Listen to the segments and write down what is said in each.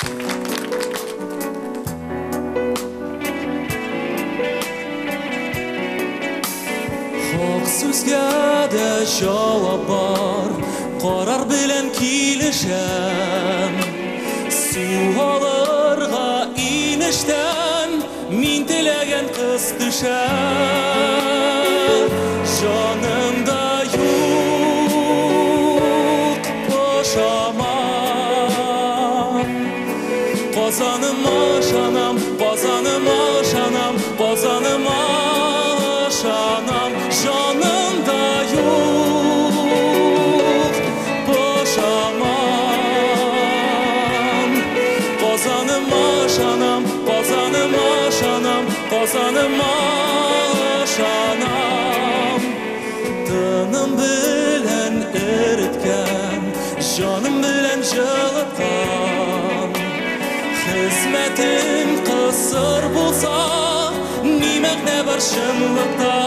Хак сүзгә дә җавап бар, карар белән килешәм. Су алырга инештән мин теләгән кыз төшә. Җанымда юк пошаман. Казаныма ышанам, Казаныма ышанам, Казаныма ышанам. Җанымда юк пошаман. Казаныма ышанам, Казаныма ышанам, Казаныма ышанам. Тыным белән эреткән, җаным белән җылыткан. Хезмәтем кысыр булса, ни мәгънә бар чынлыкта?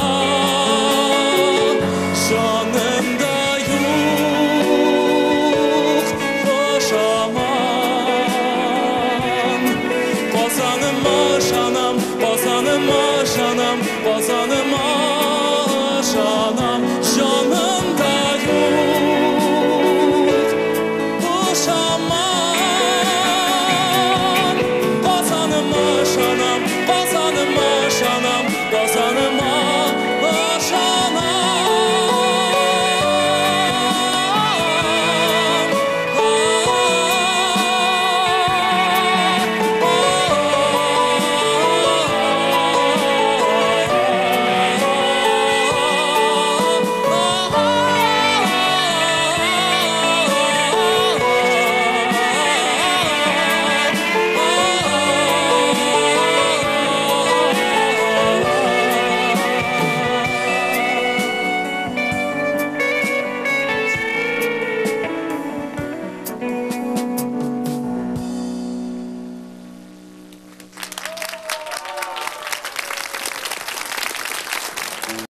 Җанымда юк пошаман. Казаныма ышанам, Казаныма ышанам, Казаныма